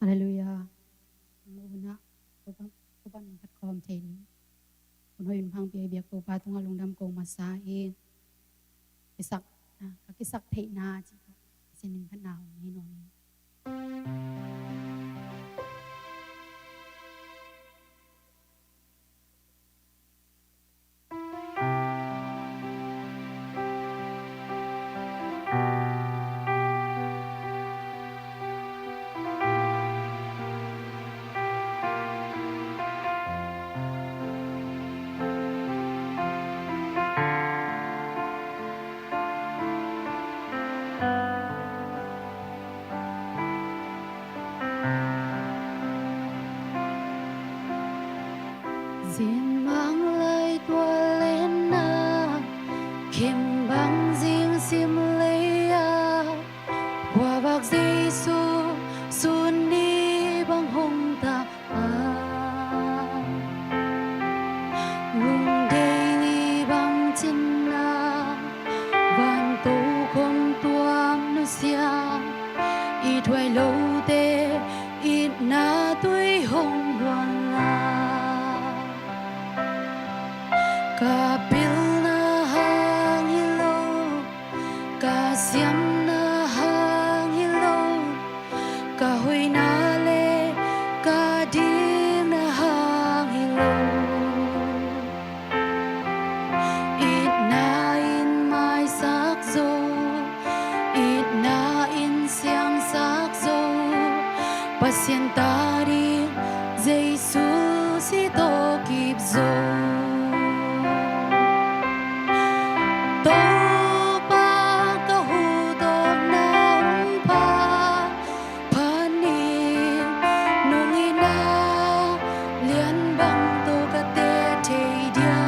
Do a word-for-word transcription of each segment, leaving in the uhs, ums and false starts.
Halleluiah. Nang lo hunah Topa, Topa min phat khawm thei ding. Hun hoih hun khangpi a i biak Topa tungah lungdam ko masa ing. Kisak, ah, ka kisak theihna cih tawh Pasian min phatna hong nei nuam ing. Zin mang lai tua lenna, khem bang zing sim lei-a, khuavak Jesu sun ni bang hong ta a, lungdei ni bang cinna, vanto khom tuam nusia, i thuai lote itna tui hong huan la. Ka pilna hang hi lo, ka siamna hang hi lo, ka hoihna le ka dikna hang hi lo. Itna in maisak zo, itna in siangsak zo, Pasian ta ding Jesu si tawh kip zo. Topa ka hu tawpna hong pha, phan in nong itna lian bang tawh ka teh thei dia.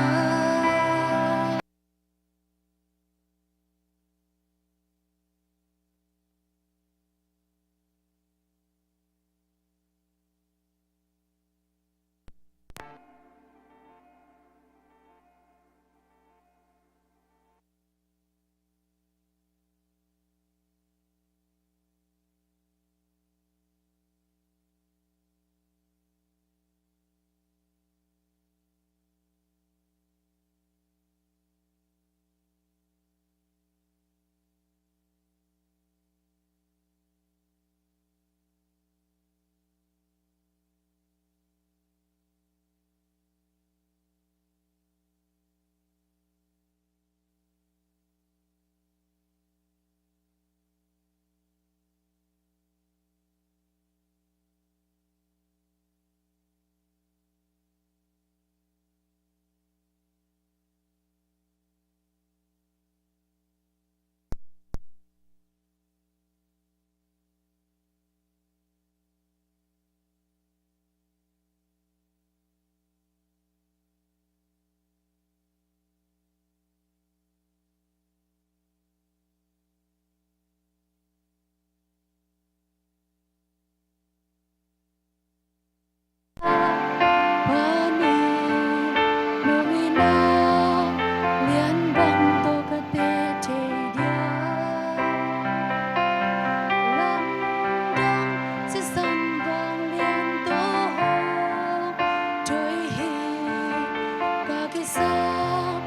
Ka kisak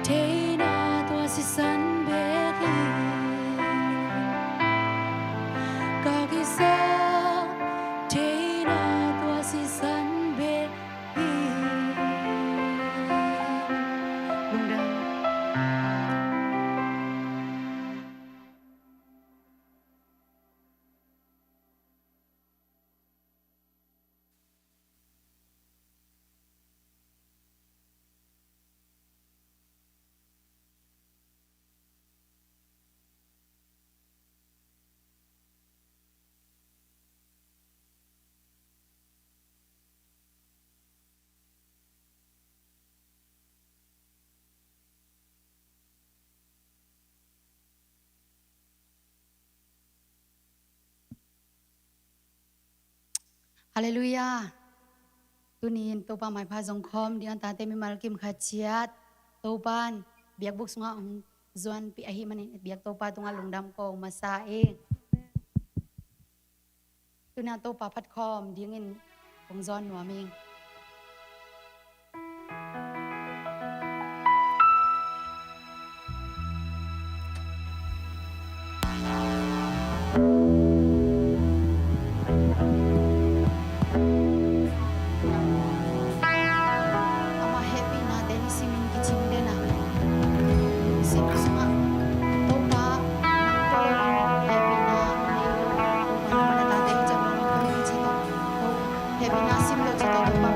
theihna tua sisan bek hi. Ka kisak theihna tua sisan bek hi. Lungdam. Halleluiah. Tuni in Topa maipha zong khawm ding a, tate mimal kim khat ciat Topa in biakbuk sungah hong zuanpih ahih manin biak Topa tungah lungdam ko masa ing. Tuna Topa phat khawm dingin kong zawn nuam ing. Ama hehpihna te i simin kicing den a, i sim sungah Topa, hehpihna nei lo, Topa na tate i cak lo, hehpihna sim lo ci tawh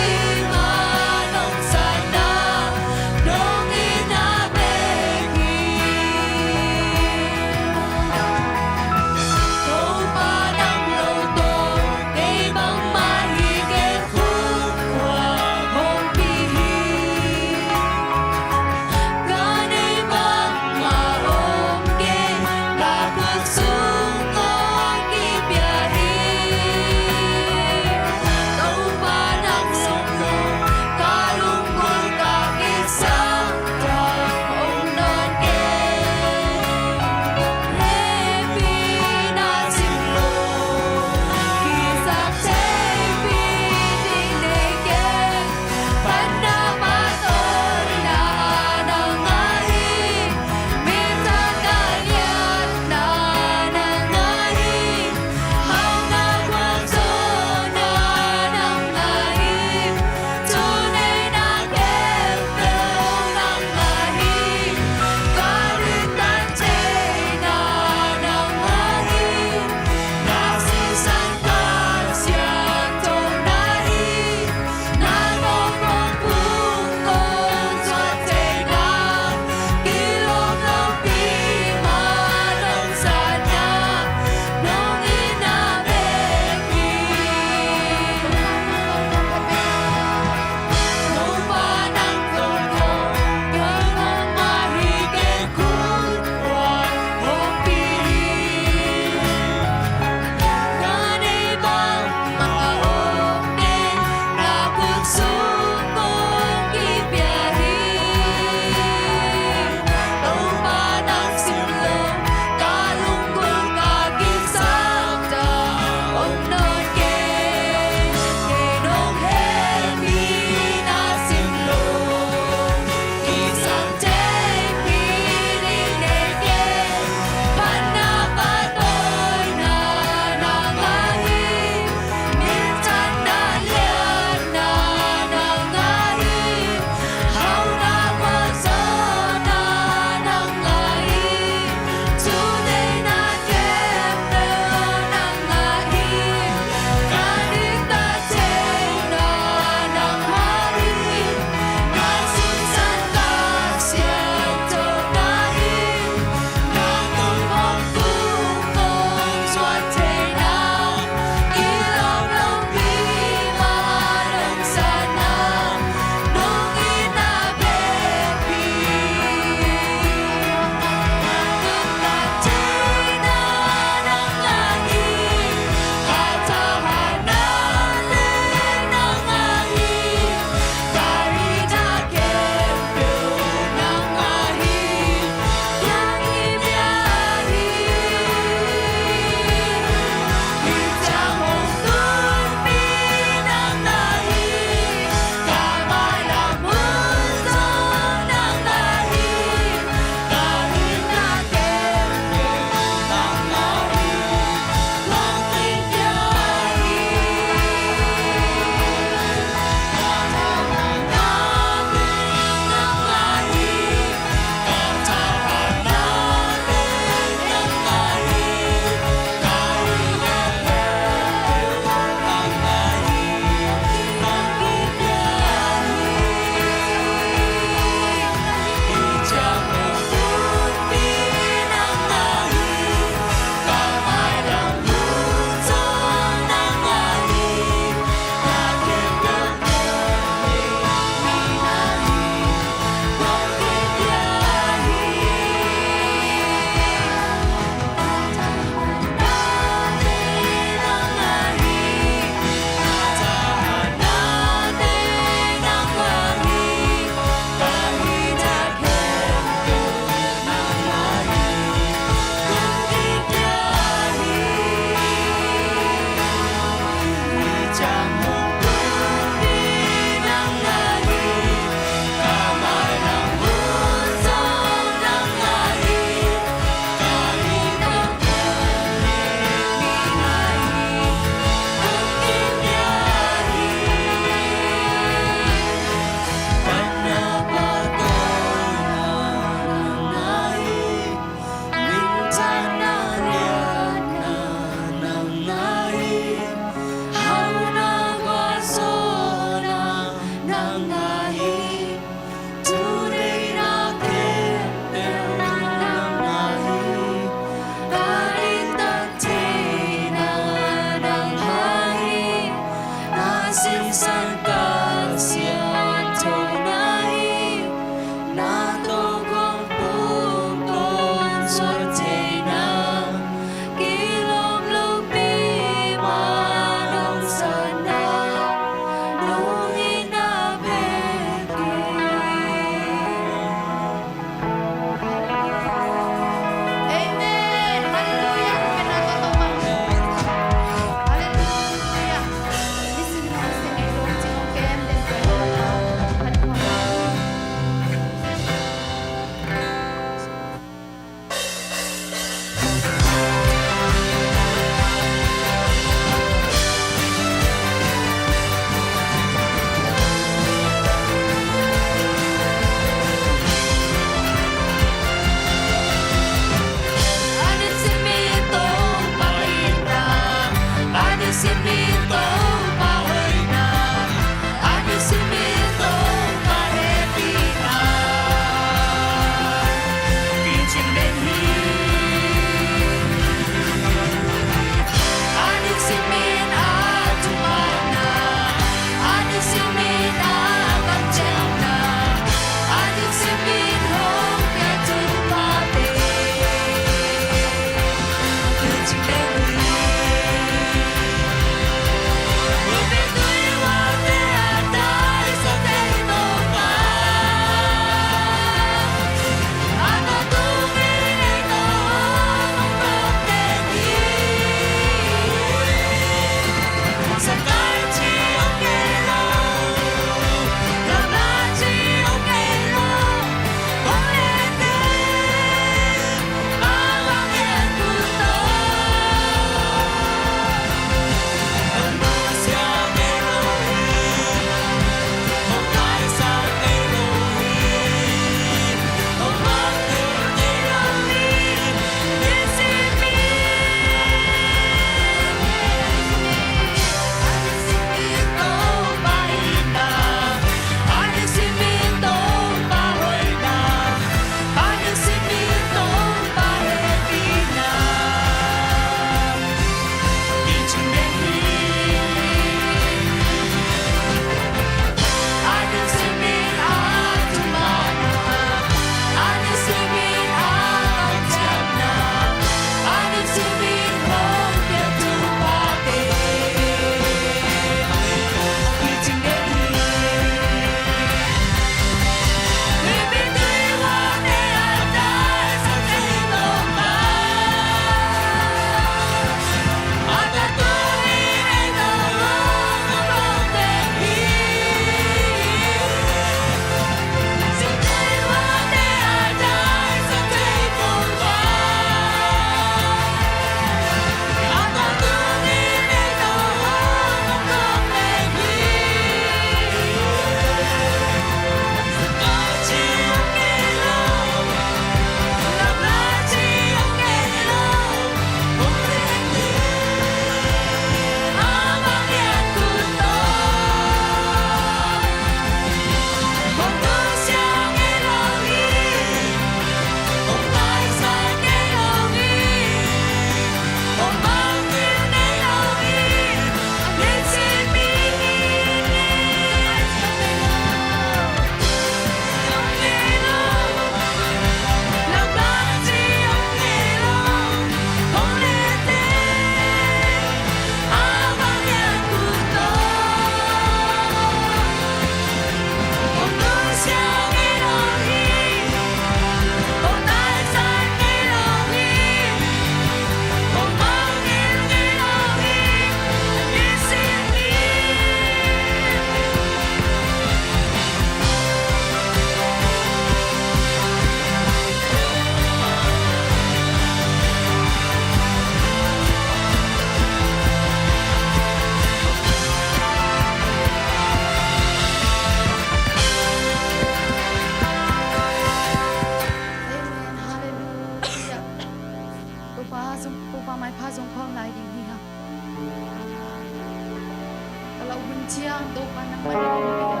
ciang Topa nangmah na hong pia.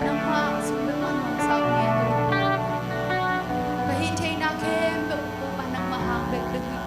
Nangmah sung bek mah nuamsa uh hi. Ka hih theihna khempeuh Topa nangmah hang bek ding hi.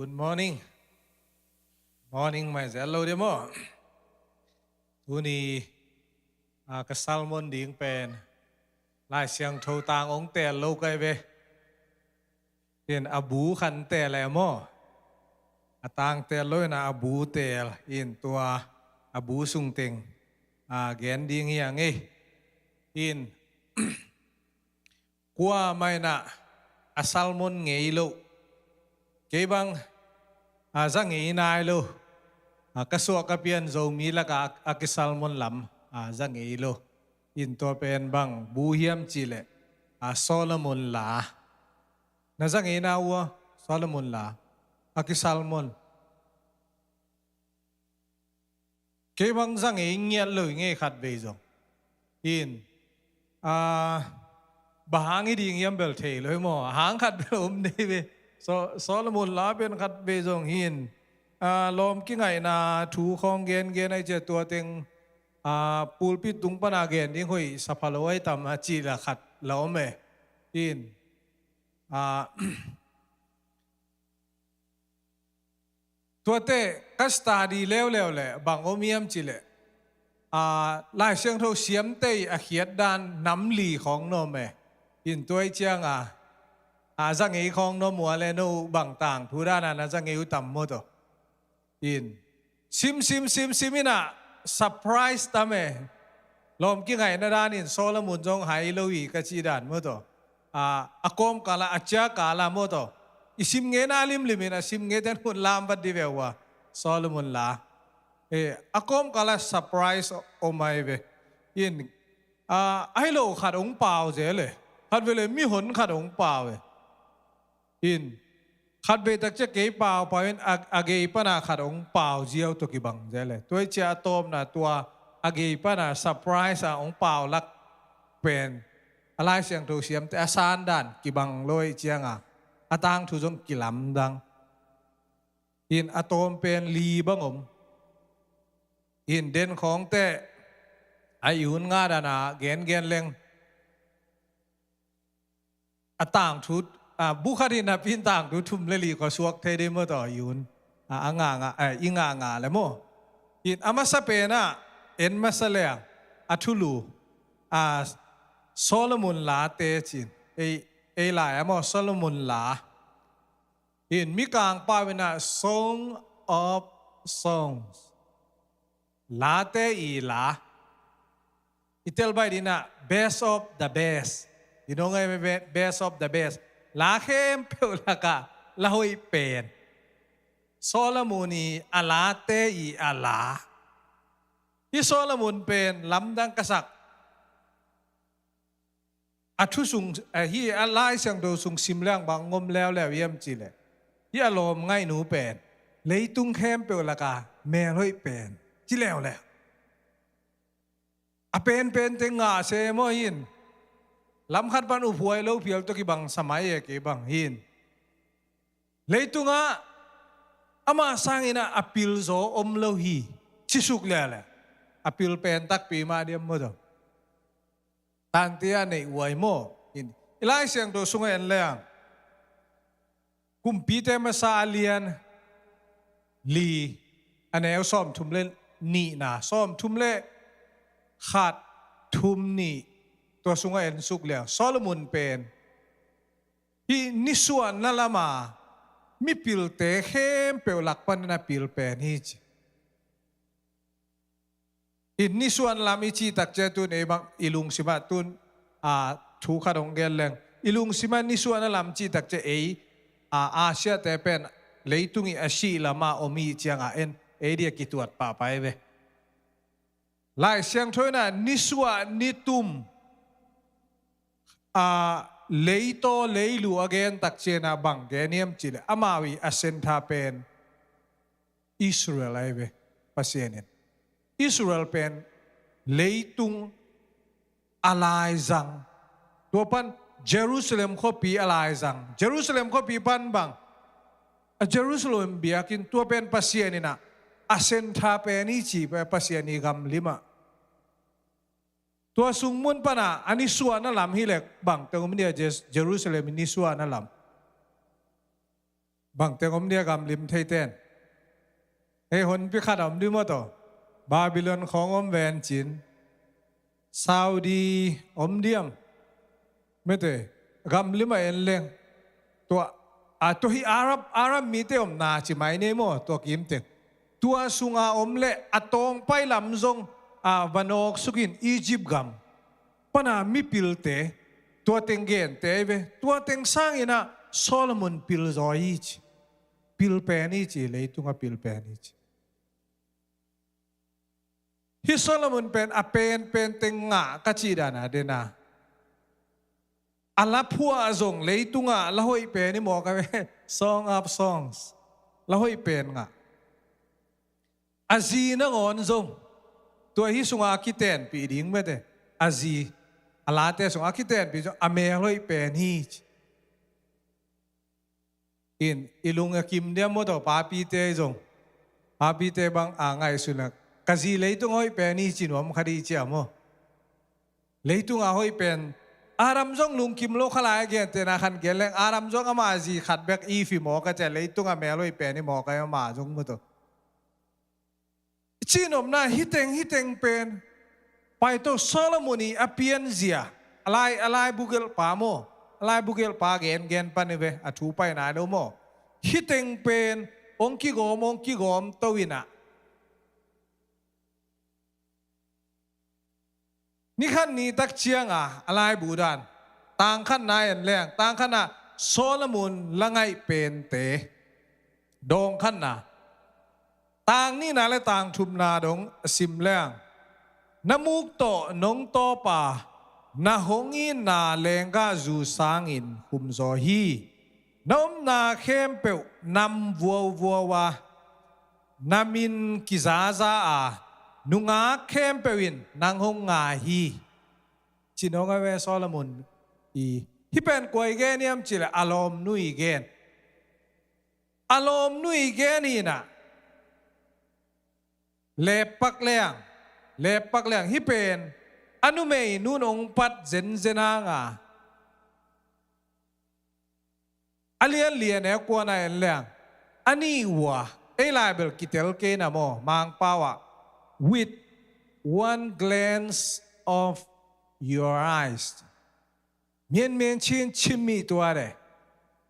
Good morning. Morning mai zel lo dia maw? Tuni a ka sermon ding pen Lai Siangtho tang ong tel lo kai ve. In a bu khan tel e maw? A tang tel lo in a bu tel in tua a bu sung teng a gen ding hi a ngei. In kua mai na a sermon ngei lo. Kei bang a za ngei nai lo. A ka suak ka pian Zomi laka a ki sermon lam a za ngei lo. In tua pen bang bu hiam cih leh a Solomon la. Na za ngei na ua Solomon la a ki sermon. Kei bang za ngei ngiat lo i ngei khat vei zong. In a bang hang i ding hiam bel thei lo hi maw? Hang khat bel om nei ve. So, Solomon la pen khat vei zong hin a lawm kingaihna thu khawng gen gen ai cia tua teng a pulpit tung pana gen ding hoih sa pha lo ai tam a cih la khat la om e. In a tuate ka study leuleu le bang om hiam cih leh a Lai Siangtho siamte i a khiat dan nam li khawng nuam e. In tua i cianga a za ngei khawng nuam ua le no bang tangthu dana na za ngei uh tam maw taw? In sim sim sim sim in a surprise tam e. Lawm kingaihna dan in Solomon zong hai lo hi ka cih dan maw taw? A, a kawmkala a ciakala maw taw? I sim ngeina limlim in a sim ngei ten hun lam vat di ve ua Solomon la. E, a kawmkala surprise om ai ve. In a, ai lo khat ong pau zel e. Khat vele mihon khat ong pau e. In khat vei takcia kei pau pau in a, a gei pana khat ong pau ziau tawh kibang zel e. Tua i cia a tawpna tua a gei pana surprise a ong pau lak pen a Lai Siangtho siamte a sandan kibang lo i cianga a tangthu zong kilamdang. In a tawm pen li bang om. In den khawngte a i hun nga dana gen gen leng a tangthu a bu khat in a pin tangthu thum le li kua suak thei dei maw taw i hun a, a nga nga a, i nga nga le maw? In a masa pen a en masa leng a thulu a Solomon late cin ei, ei lai a maw Solomon la. In Mikang pau in a Song of Songs. Late i la. I tel bai dina best of the best. I nong ai best of the best. La khempeuh laka la hoih pen. Solomon i a late i a la. Hi Solomon pen lamdang ka sak. A thu sung a hi a Lai Siangtho sung sim leng bang ngom leuleu hiam cih leh hi a lawm ngaihnu pen leitung khempeuh laka melhoih pen ci leuleu. A penpen teng ngah se maw hin lam khat pan uphuai lo phial tawh kibang sa mai e kei bang hin. Leitungah ama sangin a pil zaw om lo hi. Cisuk lele a pil pen takpi mah diam maw taw? Tantia nei uai maw? In i Lai Siangtho sungah en leng Kumpite masa a lian li a neu sawmthum le nihna sawmthum le khat thum nih tua sungah en suk leng Solomon pen hi nisuahna lama mipilte khempeuh lak panin a pil pen hi ci. In nisuahna lam i cih takcia tun ei bang i lungsimah tun a thu khat hong gen leng i lungsimah nisuahna lam cih takcia ei a Asia te pen leitung i a sih lama om i cianga en ei dia kituat pahpai ve. Lai Siangtho inah nisuah nitum a leitaw leilu a gen takciana bang gen hiam cileh amau i a sentha pen Israel ahi ve. Pasian in Israel pen leitung a laizang tua pan Jerusalem khuapi a laizang Jerusalem khuapi pan bang a Jerusalem biakinn tua pen Pasian inah a sentha pen i ci pen Pasian i gamlimah tua sungmun pana a nisuahna lam hilek bangte um dia Jerusalem i nisuahna lam Bangteng om dia gamlim theiten. Ei honpi khat a om di maw taw. Babylon khawng om ven cin. Saudi om diam. Mete gamlim a en leng. Tua a tua hi Arab, Arab mite omna ci mai nei maw tua kimteng. Tua sunga om le a tawngpai lam zong a vanawk sukin Egypt gam. Pana mipilte tua teng gente ve. Tua teng sangin ah Solomon pil zaw hi ci. Pil pen hi ci, leitunga pil pen hi ci. Hi Solomon pen a penpen teng ngah ka cih dana dena. A la phuah zong leitunga la hoih pen hi mawk a ve. Song of Songs. La hoih pen ngah. A zi nangawn zong tua hi sunga a kitenpih ding mete. A zi a late sunga a kitenpih zong a mel hoih pen hi ci. In i lung a kim diam maw taw papite zong. Papite bang a ngaihsun a ka zi leitung hoih pen hi ci nuam kha di cia maw. Leitunga hoih pen Adam zong lungkim lo kha lai a gentena khan gen leng Adam zong ama zi khat bek i fi mawk a cia leitunga mel hoih pen hi mawk a ama zong maw taw. Cinopna hiteng hiteng pen paito Solomon i a pianzia a lai a lai bugelh pa maw. A lai bugelh pa gengen pan i ve a thu pai nai lo maw. Hiteng pen ong kigawm ong kigawm to inah. Nikhat ni tak cianga a laibu dan tangkhatna en leng tangkhatna Solomon la ngaih pente. Dawngkhatna tang nihna le tang thumna dong a sim leng. Na muk tawh nong tawpa na hong itna lenggah zu sangin humzaw hi. Na omna khempeuh nam vuauvuau a na min kizaza a nungak khempeuh in nang hong ngai hi. Cinong a ve Solomon i hi pen kuai gen hiam cile a lawmnui gen. A lawmnui gen hinah. Leppak leang leppak leang hi pen a numei nun ong pat zenzen hanga. A lianlian e kuana en leang a nih ua ei laibel kitel keina maw Mangpau ah with one glance of your eyes. Mianmian chin chimmi tua le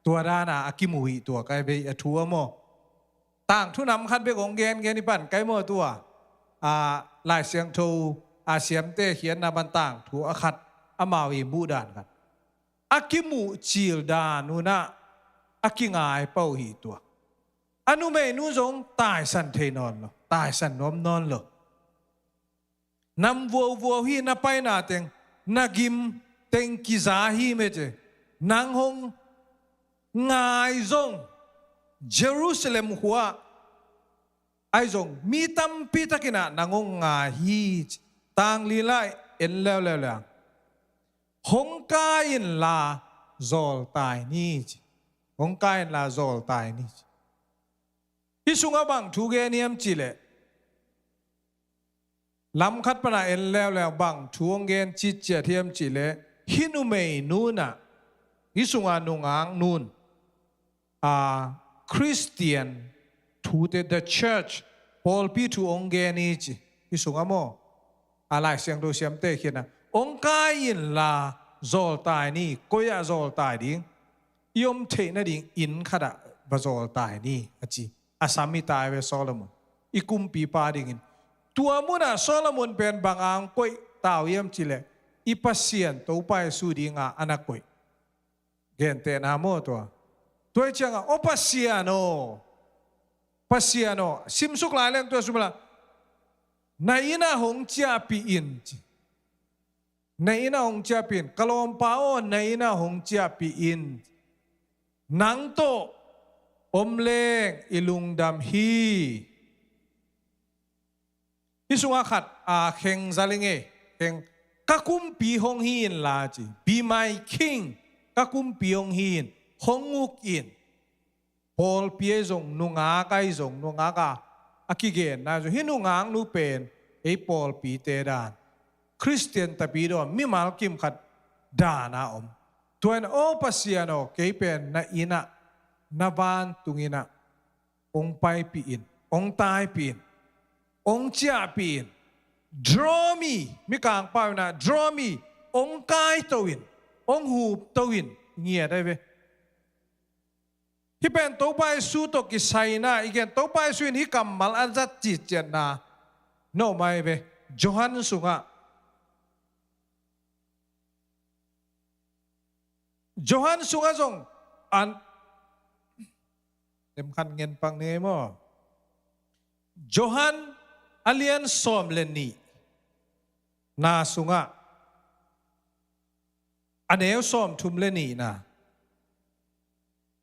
tua dana a kimuhih tua kai bei a thu a maw. Tangthu nam khat bek ong gengen i pan kai maw tua a Lai Siangtho a siamte khiatna ban tangthu a khat amau i muh dan khat. A kimuh cil dan unah a kingai pau hi tua. A numei nu zong taisan thei nawn lo taisan nuam nawn lo. Nam vuauvuau hi na paina teng na gim teng kiza hi mete. Nang hong ngai zong Jerusalem khua ai zong mi tampi takinah nang hong ngai hi. Tang lilai en leuleu leang hong kai inla zawltai ni ci. Hong kai inla zawltai ni ci. Hi sungah bang thu gen hiam cileh lam khat pana en leuleu bang thu hong gen citciat hiam cileh hi numei nunah hi sunga nungak nun a Christian thute the church pawlpi thu hong gen hi ci. Hi sungah maw a Lai Siangtho siamte khiatna hong kai inla zawltai ni. Koi ah zawltai ding i om theih nading inn khatah va zawltai ni a ci. A sam hi tai ve Solomon i kumpipa dingin. Tua munah Solomon pen bang ang koih tau hiam cileh i Pasian Topa Jesu dinga a na koih. Gentehna maw tua. Tua hi cianga aw Pasian aw Pasian aw simsuk lai leng tua sumla na innah hong ciahpih in ci. Na innah hong ciahpih in ka lawmpa aw na innah hong ciahpih in. Nang tawh om leng i lungdam hi. Hi sungah khat a kheng zaling e kheng ka kumpi hong hi inla ci. Be my king ka kumpi hong hi in hong uk in. Pawlpi ei zong nungak ai zong nungak a a kigenna zong hi nungak nu pen ei pawlpite dan Khristian tapi dawn mimal kimkhat dana om. Tuan aw Pasian aw kei pen na innah na vantung in ah hong paipih in, hong taipih in, hong ciahpih in. Draw me, Mikang pau in ah, draw me, hong kaito in, hong hupto in, ngiat ahi ve. Hih pen Topa Jesu tawh kisai in ah, i gen Topa Jesu in hih kammal a zat citciatna na om ahi ve. Johan sungah, Johan sungah zong an, dem khan ngen pak ni maw. Johan a lian sawm le nih na sungah, a neu sawm thum le nih na.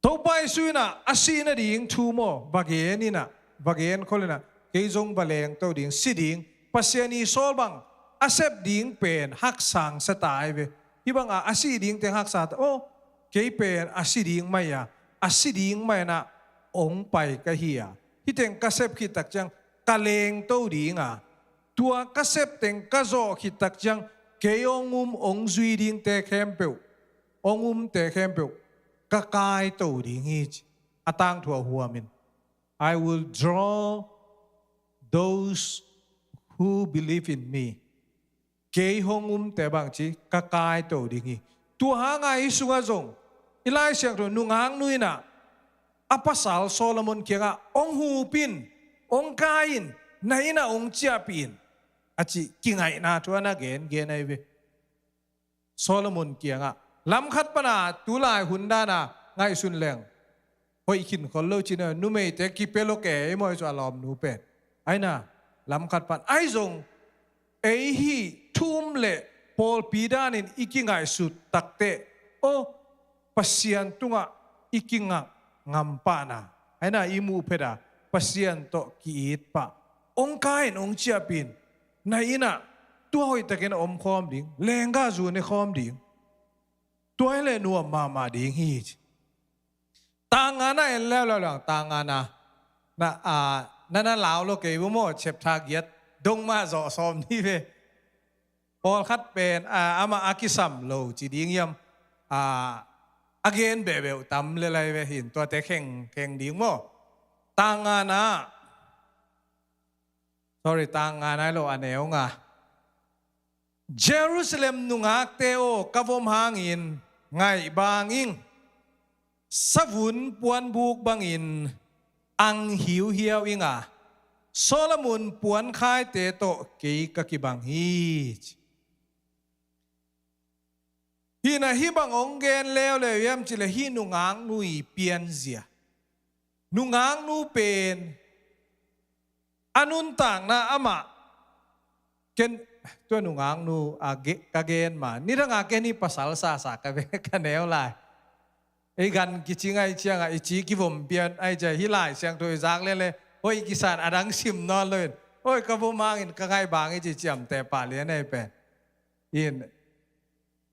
Topa Jesu in ah a sih nading thu maw, va gen in ah, va gen khol in ah, kei zong va lengto ding, si ding, Pasian i sawl bang a sep ding pen haksa sa ta ahi ve. Hih bang ah a sih ding teng haksa ta, aw, kei pen a si ding mai a, a si ding mai in ah hong pai ka hi a, hih teng ka sep khit tak ciang ka lengto ding a, tua ka sep teng ka zawh khit tak ciang kei hong um, hong zui dingte khempeuh, hong umte khempeuh ka kaito ding hi ci. A tangthu a huam in, "I will draw those who believe in me." Kei hong umte bang ci ka kaito ding hi. Tua hang a hih sungah zong i Lai Siangtho nungaknu in ah a pasal Solomon kiangah, "Hong hup in, hong kai in, na inn ah hong ciahpih in," a ci kingaihna thu a na gengen ahi ve. Solomon kiangah, lam khat pan a tu lai hun dan a ngaihsun leng hoih khin khol lo cin a, numeite kipia lo kei maw, i cu a lawmnu pen. Ahi na, lam khat pan ahi zong, ei hih thu-um le pawlpi dan in i kingaihsut takteh, aw, Pasian tungah i kingak ngam pahna, ahi na, i muh phet a, Pasian tawh ki-it pah, hong kai in, hong ciahpih in, na inn ah tua hoihtakin a om khawm ding, lenggah zu ne khawm ding, tua hi leh nuam mahmah ding hi ci. Tang ngana en leuleu lang, tang ngana. Na, a, na na lau lo kei bu maw, chapter giat dong mah zawh sawm ni ve. Pawlkhat pen, a, amah a kisam lo ci ding hiam, a, a gen behbeh uh tam le lai ve hin, tuate kheng, kheng ding maw. Tang ngana. Sorry, tang nga nai lo, a neu nga. Jerusalem nungakte aw, ka vom hangin ngaih bang ing. Savun puanbuk bangin ang hiuhiau ing a, Solomon puankhaite tawh kei ka kibang hi. Hih na, hih bang hong gen leuleu hiam cih leh hih nungaknu i pianzia. Nungaknu pen a nuntakna amah, ken tua nungaknu a ge-, ka gen ma, nidang a ken hih pasal sasa ka ve, ka neu lai. Ei gan kicing ai ciangah i ci kivom pian ai cia, hih Lai Siangtho i zak lele, hoi kisan a dang sim nawn loin, hoi ka vom hangin ka ngaih bang i ci ciamteh pah lian ei pen. In,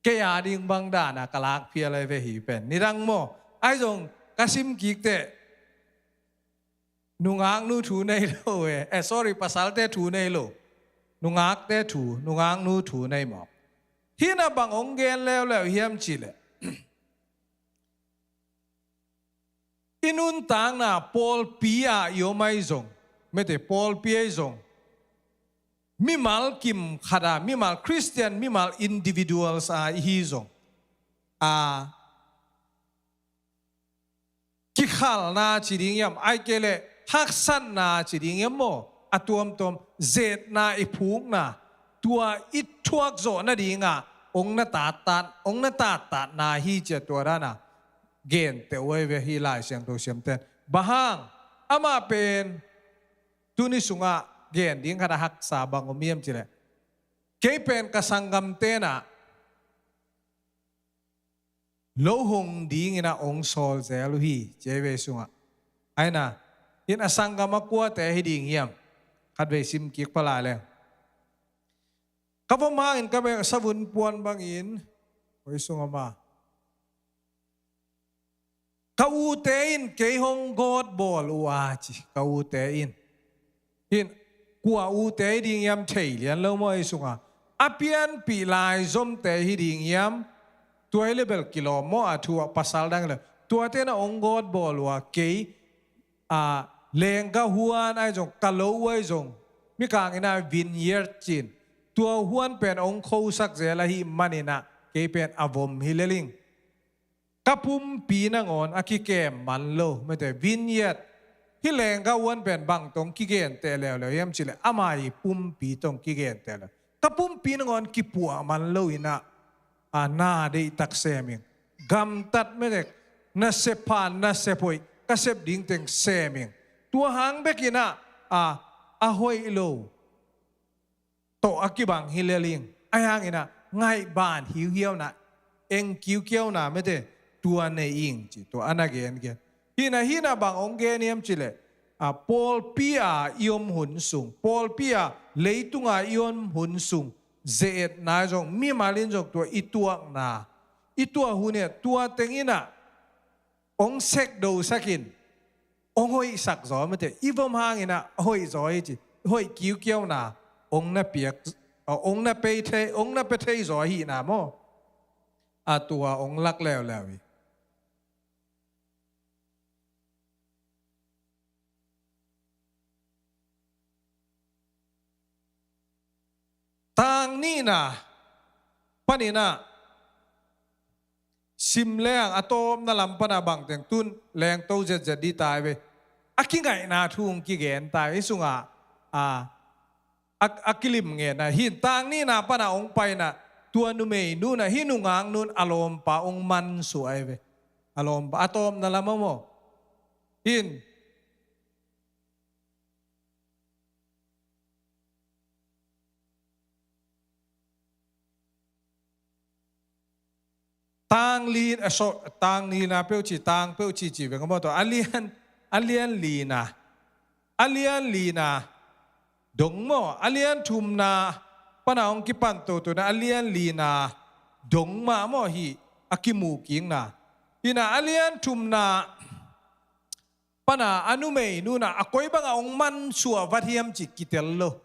kei a ding bang dana ka lak phial ai ve hih pen. Nidang maw, ai zong ka sim kik teh, nungaknu thu nei lo e. Eh, sorry, pasalte thu nei lo. Nungakte thu, nungaknu thu nei maw. Hih na bang hong gen leuleu hiam cih leh, i nuntakna pawlpi ah i om ai zong, mete pawlpi ai zong, mimal kim khat a, mimal Christian, mimal individuals a i hi zong, a, kikhalna ci ding hiam, ai kei leh haksatna ci ding hiam maw, a tuamtuam zetna i phukna, tua i thuak zawh nadingah hong na tattat, hong na tattatna hi cia, tua dana genteh uh ai ve hih Lai Siangtho siamten. Bang hang, amah pen tuni sungah gen ding khat a haksa bang om hiam cih leh, kei pen ka sanggamten ah lo hong dingin ah hong sawl zel uh hi, ci ai ve sungah. Ai na, in a sanggam a kuate hi ding hiam? Khatvei sim kik pah lai leng. Ka vom hangin ka bek savun puan bangin, hoi sungah ma. Ka ute in kei hong gawt bawl uh a ci, ka ute in. Hin, kua ute hi ding hiam thei lian lo maw ei sungah. A pianpih laizomte hi ding hiam, tua hi leh bel kilawm maw, a thu ah pasal dang le. Tuate na ong gawt bawl uh a, kei a, lenggah huan ahi zong, ka lo uh ahi zong, Mikang in a vineyard ci-in, tua huan pen ong khosak zel ahih manin a, kei pen a vom hi lel ing. Ka pumpi nangawn a kikem man lo, mate, vineyard. Hih lenggah huan pen bang tawh ong kigenteh leuleu hiam cih leh, ama ii pumpi tawh ong kigenteh leuleu. Ka pumpi nangawn kipuah man lo in a, a, na deihtak sem ing. Gamtat, mate, nasep pha, nasep hoih, ka sep ding teng sem ing. Tua hang bek in a, a, a hoih lo tawh a kibang hi lel ing. Ahi hangin a, ngaihban hiuhiauna, eng kiukiauna, mate, tua nei ing ci, tua a na gengen. Hih in a, hih in a bang ong gen hiam cih leh, a, pawlpi a i om hun sung, pawlpi a leitung a i om hun sung, ze-etna zong, mimal in zong tua i tuakna, i tuah hun hi a, tua teng in a ong sekdosak in, ong hoihsak zaw, mate, i vom hangin a hoih zaw hi ci, hoih kiukiauna ong na piak, ong na pia thei, ong na pia thei zaw ahihna maw. A, tua ong lak leuleu hi. Tang nihna panin a, sim leng a tawpna lam pan a bang teng tun lengto zetzet ding ta hi ve. A kingaihna thu ong kigen ta hi, hih sungah a, a, a kilim ngen a. Hih in tang nihna pan a ong pai in a, tua numeinu in a, hih nungaknu in a lawmpa ong mansuah hi ve. A lawmpa, a tawpna lam ah maw. Hih in Tang li, a, so, tang lina peuh ci, tang peuh ci ci veng maw, tua a lian, a lian lina, a lian lina dong maw, a lian thumna pan a hong kipan toto na, a lian lina dong mah maw hi, a kimu kikna. Hi na, a lian thumna pan a, a numeinu in a, a koi bang a hong mansuah vat hiam cih kitel lo.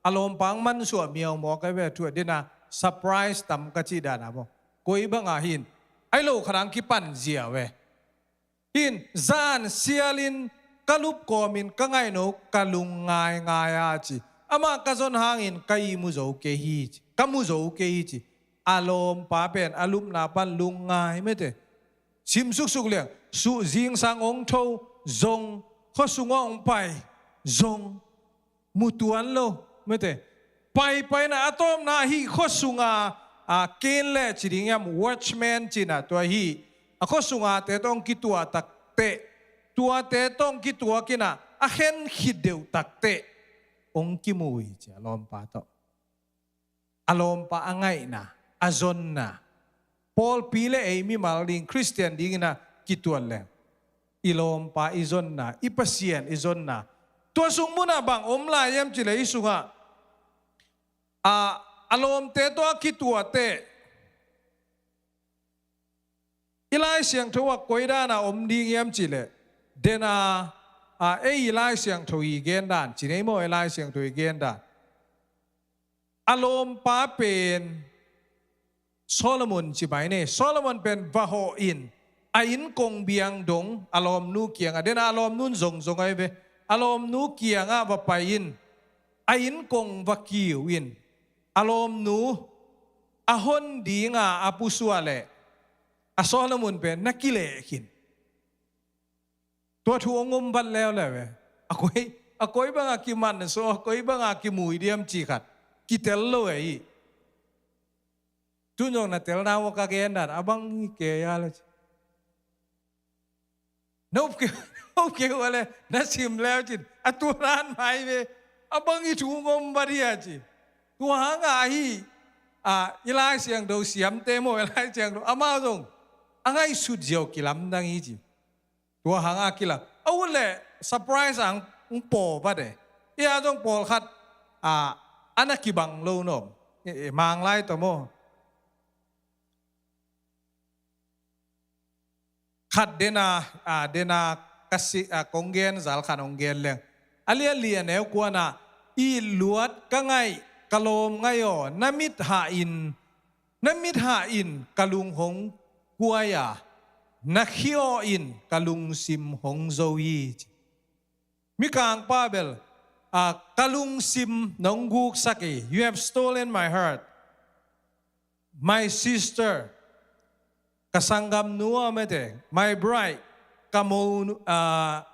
A lawmpa hong mansuah miaumawk a ve, a thu a den a surprise tam ka cih dan a maw. Koi bang a hi in, a hi lo khat a hong kipan zia ve. Hi in, zan sial in ka lup kawm in ka ngaih no ka lung ngaingai a ci. Amah ka zon hangin ka ihmu zo kei hi ci. Ka mu zo kei hi ci. A lawmpa pen a lupna pan lung ngai mete. Sim suksuk leng, su, zingsang hong tho zong, khua sungah hong pai zong, mu tuan lo mete. Paipai na, a tawpna hih khua sunga, a, ken le ci ding hiam, watchman ci na, tua hih a khua sungate tawh hong kituah takteh, tuate tawh hong kituak in a, a khen khit deuh takteh hong kimu hi ci a lawmpa tawh. A lawmpa a ngaihna, a zonna. Pawlpi le ei mimal ding, Khristian dingin a kituat leng, i lawmpa i zonna, i Pasian i zonna. Tua sung munah bang om lai hiam cih leh, hih sungah a, a lawmte tawh a kituate i Lai Siangtho ah koi dan a om ding hiam cih leh, den a, a, ei i Lai Siangtho i gen dan, ci nei maw, ei Lai Siangtho i gen dan. A lawmpa pen Solomon ci mai ni. Solomon pen va hawh in, a inn kong biang dong a lawmnu kiangah, den a, a lawmnu in zongzong ahi ve. A lawmnu kiangah va pai in, a inn kong va kiu in, a lawmnu a hon dinga a pusuah leh, a Solomon pen na kileh khin. Tua thu hong om vat leuleu e. A koi, a koi banga kimansuah, a koi banga kimui diam cih khat kitel lo e hi. Tun zong na telna uh a ka gen dan a bang hi kei a le ci. Na up kei, na up kei uh a le, na sim leu cin, a tua dan mai ve. A bang hi thu hong om vat hi a ci. Tua hanga ahi, a, i Lai Siangtho siamte maw, i Lai Siangtho amau zong a ngaihsut ziau kilamdang hi ci. Tua hanga kila. A ut leh surprise a hong paw vat e. Ei a zong pawlkhat, a, a na kibang lo nuam. E, e, Manglai tawh maw. Khat den a, a, den a ka si, a, kong gen zal khat hong gen leng. A lian li a neu kuana, i luat ka ngaih, ka lawm ngaih aw, na mit hah in, na mit hah in ka lung hong kuai a, Na khi-awh in ka lungsim hong zo hi, ci. Mikangpa bel, a, ka lungsim nong guksak hi. You have stolen my heart. My sister, ka sanggamnu aw mete, my bride, ka mo, a,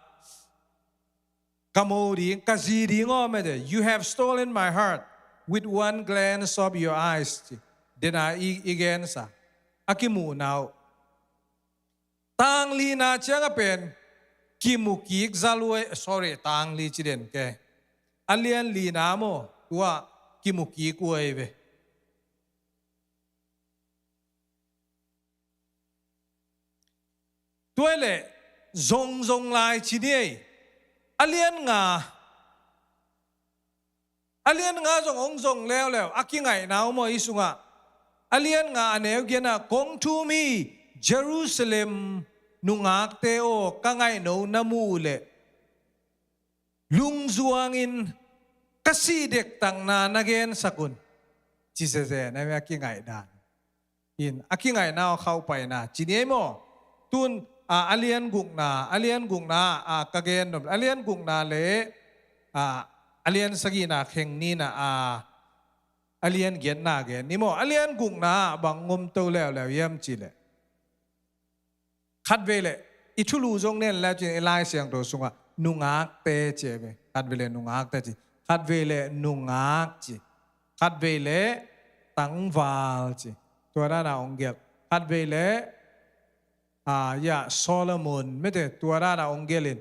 ka mo ding, ka zi ding aw mete, you have stolen my heart with one glance of your eyes, ci. Dena i, i gensa, a kimuhna uh. Tang lina ciang a pen kimu kik zal uh ei, sorry, tang li ci den ke. A lian lina maw, tua kimu kik uh ei ve. Tua leh zongzong lai ci ni ei. A lian nga, a lian nga zong hong zong leuleu, a kingaihna uh maw i sungah. A lian nga a neu giatna, kong thum hi, Jerusalem nungakte aw, ka ngaihno na muh uh leh lungzuangin ka sih dektakna na gensak un, ci zenzen a, a kingaihdan. In, a kingaihna aw khauhpaina ci ni ei maw. Tun, a, a lian gukna, a lian gukna, a, ka gen nop, a lian gukna le, a, a lian sagihna kheng nina, a, a lian giatna gen ni maw. A lian gukna bang ngom to leuleu hiam ci leh, khatvei leh, i thulu zong nen le cin i Lai Siangtho sungah nungakte ci ei ve. Khatvei leh nungakte ci. Khatvei leh nungak ci. Khatvei leh tangval ci. Tua dana hong gelh. Khatvei leh, a, ya, Solomon mete, tua dana hong gelh in.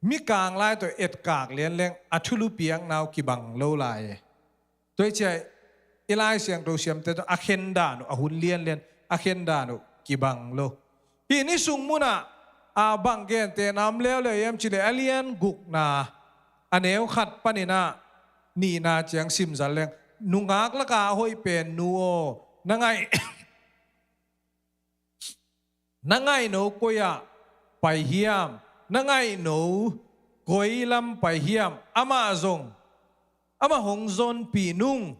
Mikang lai tawh etkak lianleng a thulu piakna uh kibang lo lai e. Tua hi ciah i Lai Siangtho siamte tawh a khendan uh, a hun lianlian a khendan uh kibang lo. Hih ni sung munah, a, bang gentehna om leuleu hiam ci leh a lian gukna, a neu khat paninah nihna ciang simzal leng, nungak lakah a hoih pen nu aw, na ngaih na ngaihno koi-ah pai hiam? Na ngaihno koi lam pai hiam? Amah zong, amah hong zonpih nung.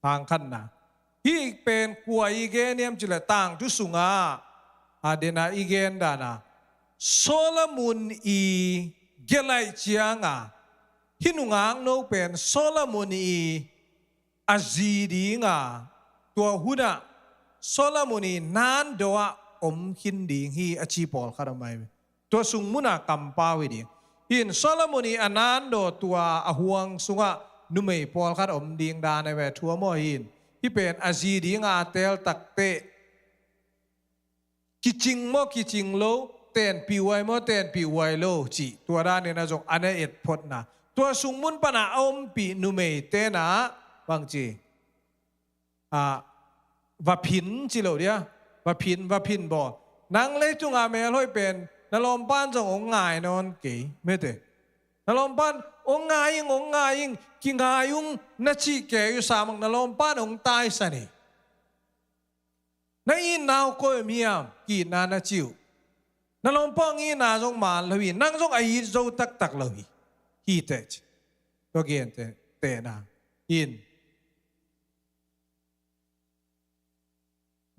Hang khatna. Hih pen kua i gen hiam ci leh tangthu sungah, a, dena i gen dana, Solomon i gelaih cianga, hih nungakno pen Solomon i a zi dinga, tua hunah Solomon i nandaw ah om khin ding hi, a ci pawlkhat om ahi ve. Tua sung munah kampau hi ding. Hin Solomon i a nandaw tua a huang sungah numei pawlkhat om ding dan ahi ve, thu a maw hin. Hih pen a zi dinga a teel takteh kicing maw, kicing lo, tenpih huai maw, tenpih huai lo, cih tua danin a zong a na etphotna. Tua sung mun pana a ompih numei tenah bangci, a, va phin ci lo dia, va phin, va phin bawl. Nang leitunga melhoih pen na lawmpan zong hong ngai nawn kei, mete. Na lawmpan hong ngai ing, hong ngai ing, kingai ung na cih kei uh sa mang, na lawmpan hong taisan hi. Na itna uh koi om hiam, ki-itna na ci uh. Na lawmpa hong itna zong man lo hi, nang zong a it zo taktak lo hi. Hi teh ci. Tua gentehna. Hin.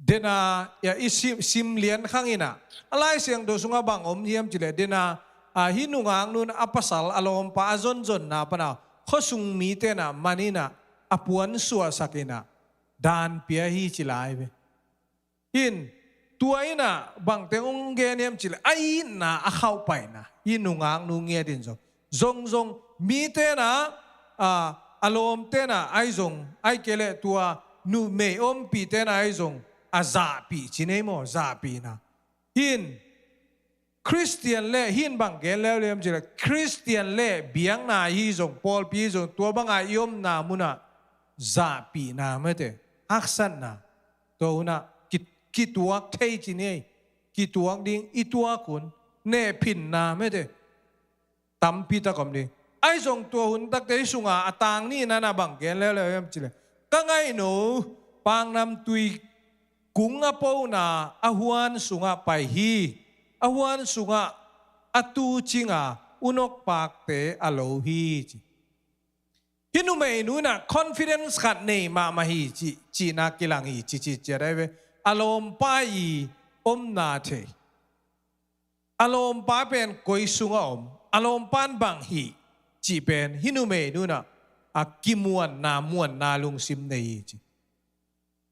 Dena, ya, i sim, sim lian khang inah. A Lai Siangtho sungah bang om hiam ci leh, dena, a, hih nungaknu in a pasal, a lawmpa a zonzonna pana khuasung mite inah man inah a puansuahsak inah dan pia hi ci lai ve. Hin, tua inah bangteng hong gen hiam ci leh, a itna a khauhpaina, hih nungaknu ngiat in zong, zongzong mite inah, a, a lawmte inah ahi zong, ahih kei leh tua numei ompihte inah ahi zong a zahpih ci nei maw, zahpihna. Hin, Khristian le, hin bang gen leuleu hiam ci leh, Khristian le biakna hi zong, pawlpi hi zong, tua banga i omna munah zahpihna mete, haksatna, tua hunah ki, kituak thei ci ni ei, kituak ding, i tuak hun, nehphinna mete. Tampi tak om ding. Ahi zong tua hun takte i sunga a tang nihna na bang gen leuleu hiam ci leh, ka ngaihno pangnamtui kung a pona a huan sungah pai hi. A huan sungah a tu cinga unok pakte a lo hi ci. Hih numeinu inah confidence khat nei mahmah hi ci, cihna kilang hi ci, ci ciat ahi ve. A lawmpa i omna thei. A lawmpa pen koi sungah om, a lawmpa in bang hih cih pen hih numei nu in ah a kimuanna, muanna lungsim nei hi ci.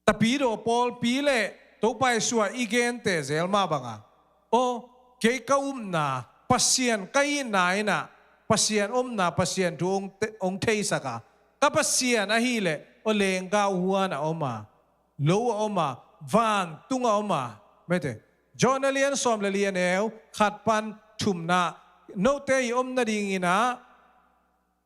Tapidaw pawlpi le Topa Jesuh a i gente zel mah banga, aw, kei ka upna, Pasian ka itna in ah Pasian omna, Pasian thu hong te-, hong theisak a, ka Pasian ahih leh aw, lenggah huan a om a, lo a om a, vantung a om a, mete. John a lian sawm le li, a neu khat pan thumna, note i om nadingin ah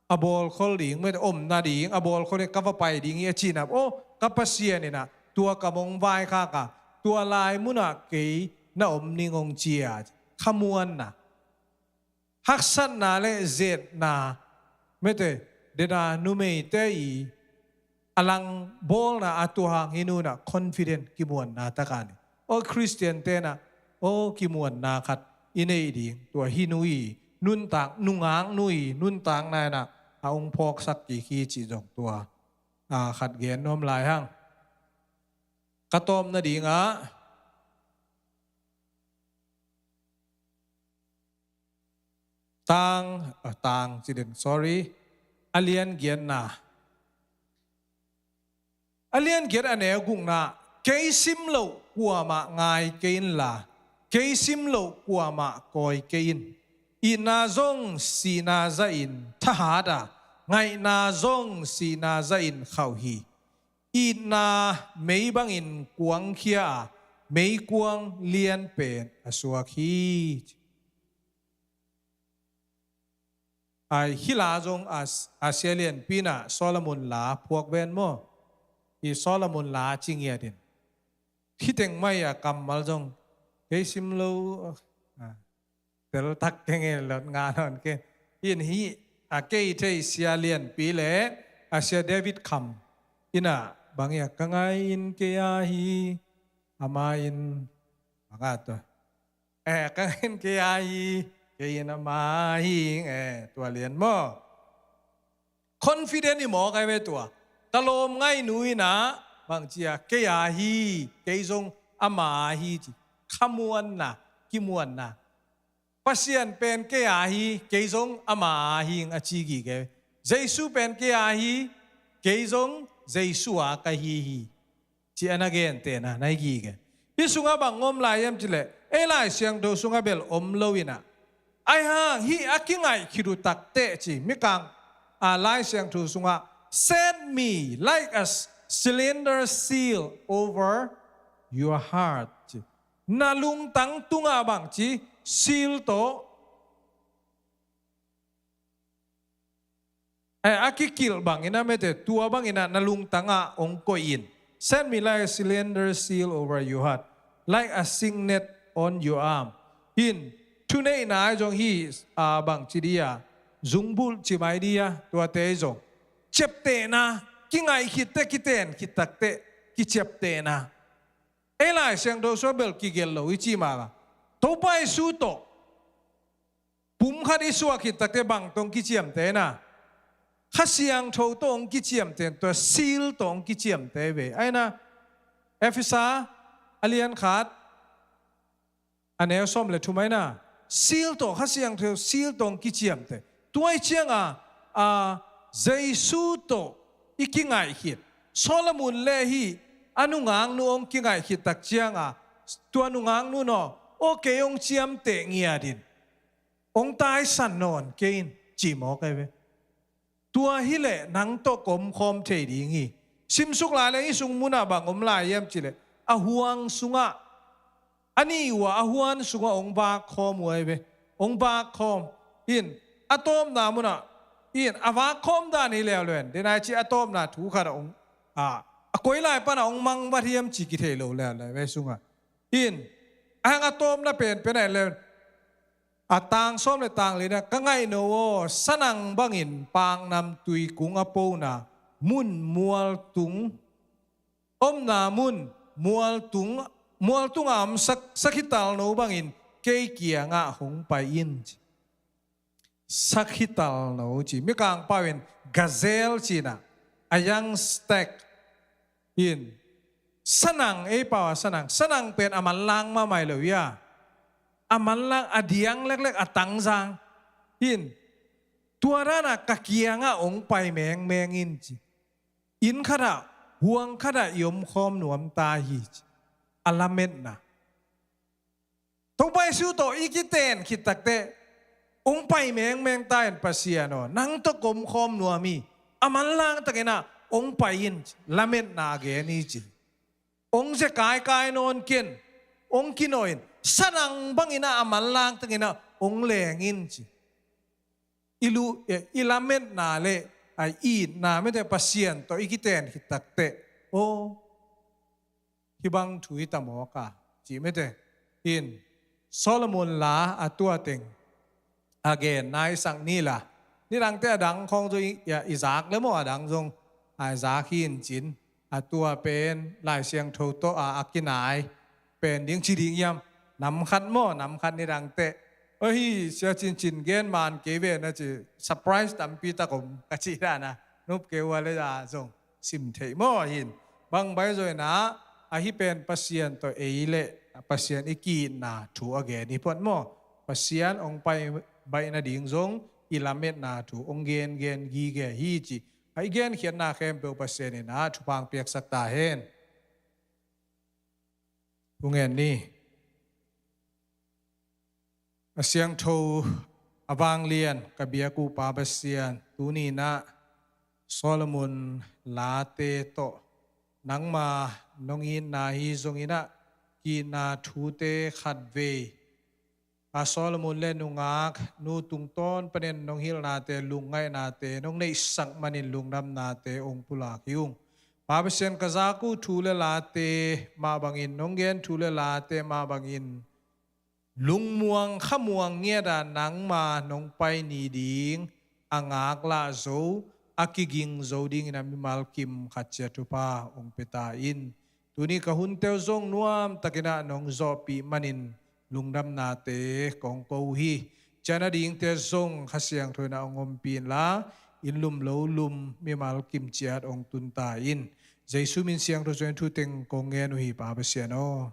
a bawlkhol ding, mete, om nading, a bawlkhol ding, ka va pai ding hi a ci-in ah, aw, ka Pasian in ah tua kam hong vaikhak a, tua lai munah kei na om ning hong ci a, khamuanna. Haksatna le zetna, mete, dena numeite i a langbawlna a, tua hang hih nu in ah confident, kimuanna tak a nei. Aw, Khristiante in ah, aw, kimuanna khat i neih ding, tua hih nu i nuntak, nungak nu i nuntakna in ah a hong phawksak kik hi cih zong tua, a, khat gen nuam lai hang. Ka tawp nadingah Tang, ah, tang ci den, sorry. A lian giatna. A lian giat, a neu gukna. Kei sim loh kuamah ngai kei inla, kei sim loh kuamah kawi kei in. Itna zong sihna zahin thahat a, ngaihna zong sihna zahin khauh hi. Itna mei bangin kuangkhia a, meikuang lian pen a suak hi. Ai, hih la zong a, a sia lianpi in ah Solomon la phuak ven maw? Hih Solomon la ci ngiat in. Hih teng mah a kammal zong kei sim lo, ah, tel tak keng e, lot nga nawn keng. In hih a kei thei sia lianpi le a sia David Kham in ah bang hi a, ka ngai in kei a hi, ama in bang a tua. Eh, ka ngai in kei a hi, kei in ama hi, eh, tua lian maw? Confident hi mawk ai ve tua. Ka lawm ngainu in ah bang ci a, kei a hi, kei zong ama a hi ci. Khamuanna, kimuanna. Pasian pen kei a hi, kei zong ama a hi a ci gige. Jesu pen kei a hi, kei zong Jesu a ka hi hi. Ci a na gentehna na hi gige. Hih sungah bang om lai hiam cih leh, ei Lai Siangtho sungah bel om lo in ah, ai hang hih a kingaih khit uh takteh ci, Mikang, a, Lai Siangtho sungah, "Set me like a s-, cylinder seal over your heart," ci. Na lungtang tungah bang ci, seal tawh, eh, a kikilh bangin ah, mete, tua bangin ah na lungtangah hong koih in. "Set me like a cylinder seal over your heart, like a signet on your arm." In, thuneihna ai zong hih, ah, bang ci di a, zungbulh ci mai di a, tuate zong. Ciaptehna, kingaih khitteh, kiten khit takteh, kiciaptehna. Ei Lai Siangtho sungah bel kigelh lo i cih mah bang, Topa Jesu tawh pumkhat i suah khit takteh bang tawh hong kiciamteh na? Kha Siangtho tawh hong kiciamteh, tua seal tawh hong kiciamteh ve. Ai na, Efesa a lian khat, a neu sawm le thum ai na, seal tawh, Kha Siangtho seal tawh hong kiciamteh. Tua i cianga, a, Jesu tawh i kingaih khit. Solomon le hih a nungaknu hong kingaih khit tak cianga, tua nungaknu in aw, aw, kei hong ciamteh ngiat in, hong taisan nawn kei in, ci mawk ai ve. Tua hi leh nang tawh ka om khawm thei ding hi. Simsuk lai leng hih sung munah bang om lai hiam cih leh, a huang sungah, a nih uh a, a huan sungah hong vak khawm uh ai ve. Hong vak khawm. In, a tawpna munah, in, a vak khawm dan hi leuleu in, den ai ci a tawpna thu khat ah hong, a, a koi lai panah hong mangvat hiam ci kithei lo leuleu ve sungah. In, a hang a tawpna penpen ah en leu in, a tang sawm le tang li-na, ka ngaihno aw, sanang bangin paknamtui kung a pona mun mualtung, omna mun mualtung, mualtung a om sak, sakhitalno bangin kei kiangah hong pai in. Sakhitalno ci, Mikang pau in gazelle ci-in ah, a young stag in, Sanang, ei pau a sanang, sanang pen a manlang mahmah lo ia, a manlang, a diang leklek, a tangzang. Hin, tua dana ka kiangah hong pai mengmeng in ci. Inn khatah, huang khatah i omkhawm nuam ta hi ci. A lametna. Topa Jesu tawh i kiten khit takteh, hong pai mengmeng ta in Pasian aw, nang tawh ka omkhawm nuam hi. A manlang takinah hong pai in, lametna a gen hi ci. Hong zia kaikai nawn ken, hong kinawh in, sanang banginah a manlang takinah hong leng in ci. I lu, eh, i lametna le a i itna mete Pasian tawh i kiten khit takteh, aw, hih bang thu hi ta mawk a, ci mete. Hin, Solomon la a tua teng a genna i sak ni la. Nidangte a dang khawng zong i, i zak le maw, a dang zong a zak hi in cin. A tua pen Lai Siangtho tawh a, a kinai pen ding ci ding hiam. Nam khat maw, nam khat nidangte, ahi, sia cincin gen man kei ve na ci, surprise tampi tak om ka ci dana. Nup kei ua le a zong sim theih maw hin. Bang bai zoina, ahi pen Pasian tawh ei le Pasian i ki-itna thu a gen hi phot maw. Pasian hong pai baih nading zong i lametna thu hong gengen gige hi ci. A i genkhiatna khempeuh Pasian in a thupha piaksak ta hen. Hong en ni. A siangtho, a vanglian ka biak uh Pa Pasian, tuni inah Solomon late tawh nangma nong itna hi zonginah ki-itna thute khatvei Pa Solomon le nungak nu tungtawn panin nong hilhnate, lungngainate nong neihsak manin lungdamnate hong pulak hi ung. Pa Pasian, ka zak uh thu le late mah bangin, nong gen thu le late mah bangin lungmuang khamuang ngiata nangma nong pai ni ding a ngaklah zo, a kiging zo dingin a mimal kim khat ciat thupha hong pia ta in. Tuni ka hunte uh zong nuamtakinah nong zawhpih manin lungdamnate kong ko uh hi. Cian a dingte zong Kha Siangtho inah hong ompih inla, inn lum lo lum mimal kim ciat hong tun ta in. Jesu min siangtho suangin thuteng kong ngen uh hi Pa Pasian aw.